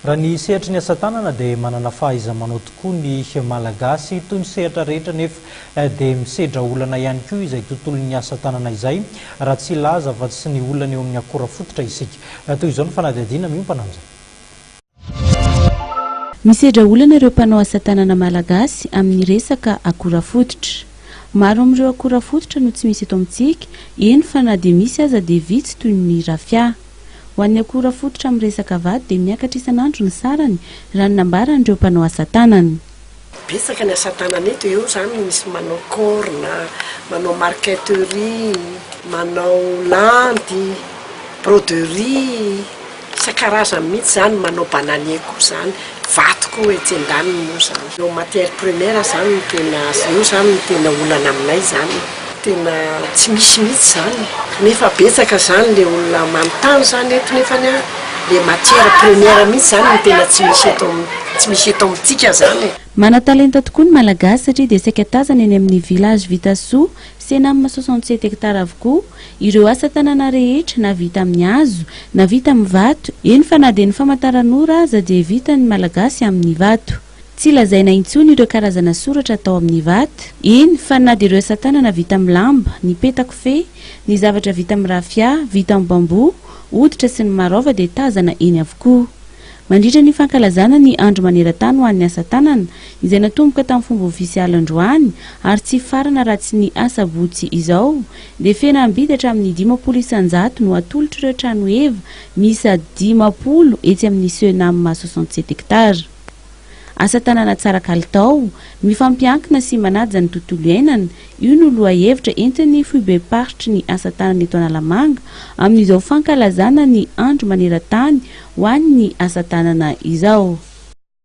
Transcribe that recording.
Raha ny sehatry ny asa tanana dia manana fahaiza-manao tokoa ny Malagasy. Toy ny sehatra rehetra anefa dia misedra olana ihany koa izay tontolon'ny asa tanana izay, raha tsy hilaza afa-tsy ny olana eo amin'ny akora fototra isika. Toy izao ny fanadihadiana miompana amin'izay. Misedra olana ireo mpanao asa tanana malagasy amin'ny resaka akora fototra. Maro amin'ireo akora fototra no tsy misy eto amintsika, eny fa na dia misy aza dia vitsy toy ny rafia. Ho an'ny akora fototra amin'ny resaka vato dia miakatra isan'andro ny sarany, raha ny nambaran'ireo mpanao asa tanana. Betsaka ny asa tanana eto, eo izany misy manao corne, manao marqueterie, manao landy, broderie, isan-karazany mihitsy izany, manao bananier koa izany, vato koa etsy andaniny moa izany. Eo matière première izany no tena, eo izany no tena olana aminay izany. Tena tsy misy mihitsy izany nefa betsaka izany le olona manontany izany eto nefany an le matière première mihitsy izany no tena tsy misy eto tsy misy eto amintsika izany e. Manan-talenta tokoa ny Malagasy satria dia saika tazana eny amin'ny Village Vitasoa, Cenam 67 hectares avokoa ireo asa tanana rehetra na vita amin'ny hazo na vita amin'ny vato, eny fa na dia ny famantaranora aza dia vitan'ny Malagasy amin'ny vato. Tsy lazaina intsony ireo karazana soratra atao amin'ny vato, eny fa na dia ireo asa tanana vita amin'ny lamba, ny petakofehy, ny zavatra vita amin'ny rafia, vita amin'ny bambou, hoditra sy ny maro hafa dia tazana eny avokoa. Mandritra ny fankalazana ny Andro maneran-tany ho an'ny asa tanana, izay natomboka tamin'ny fomba ofisialy androany ary tsy hifarana raha tsy ny asabotsy izao, dia fihenam-bidy hatramin'ny 50% no atolotr'ireo trano heva miisa 50 etsy amin'ny Cenam 67 hectares. Asa tanana tsara kalitao, mifampiankina sy manaja ny tontolo iainana, io no lohahevitra entin'ny foibem-paritry ny asa tanana eto Analamanga amin'izao fankalazana ny andro maneran-tany ho an'ny asa tanana izao.